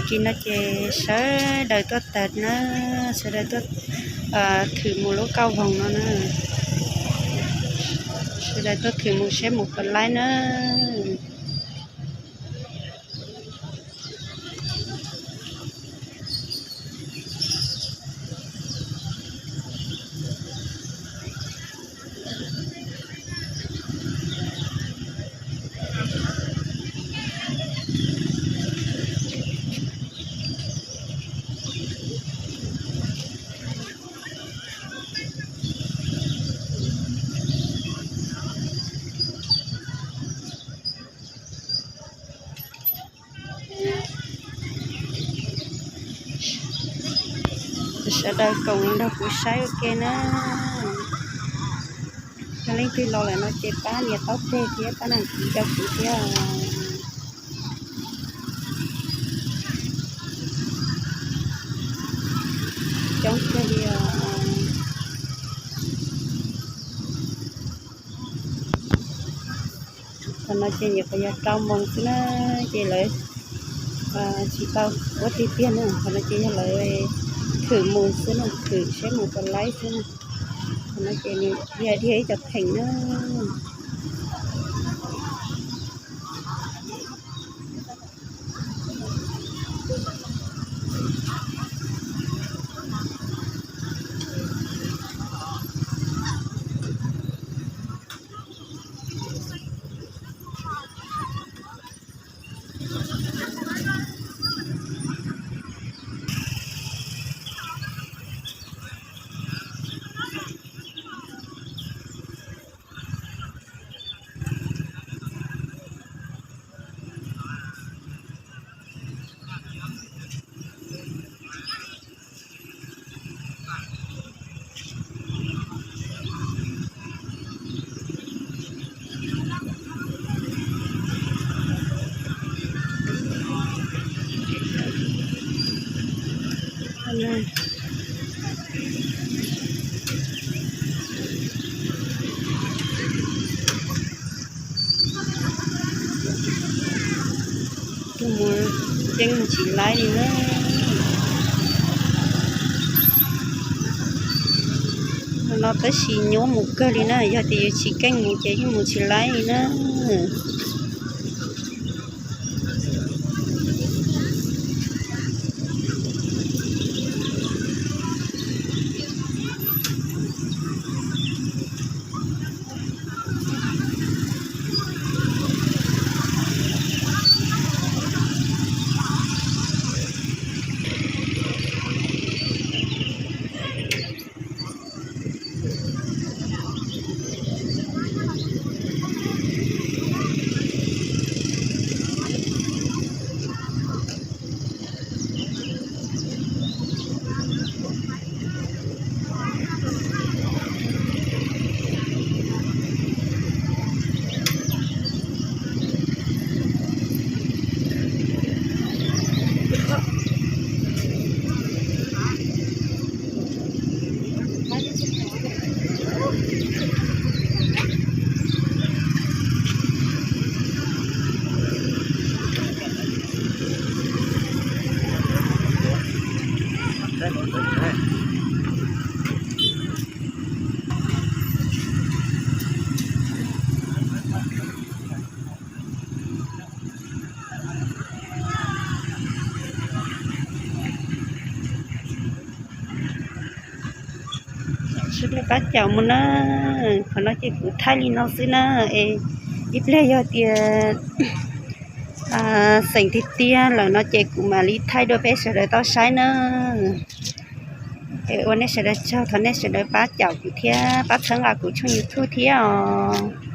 Kis no ces sawv daws tuaj tag na, sawv daws tuaj thwm mus lub kauj voog no na, sawv daws tuaj thwm mus saib mus puas laib na. Sawv daws koom nrog kuv saib ua ke na. Yog leej twg los lawm no ces pab nias taub teg thiab pab nias kiv rau kuv thiab. Coob kawg li os. Qhov no ces nyuam qhuav yog rau moos xwb na, ces lawv tsis tau ua tiag tiag na, qhov no ces yog lawv thwm mus xwb na, thwm saib mus puas laib xwb na. Qhov no ces nws dhia dhia ib co pheem na. Mus ceeb mus tsis laib li na. No tab sis nyuaj mus kawg li na, yog tias yus tsis keej mus ces yeej mus tsis laib li na. Sawv daws pab caum mus na. Qhov no ces kuv thaij li no xwb na, es ib pliag yog tias xeem tiag tiag lawm no ces kuv mam li thaij dua peb sawv daws tau saib na. Es ua nej sawv daws tsaug, thov nej sawv daws pab caum kuv thiab pab txhawb nqa kuv tshooj YouTube thiab os.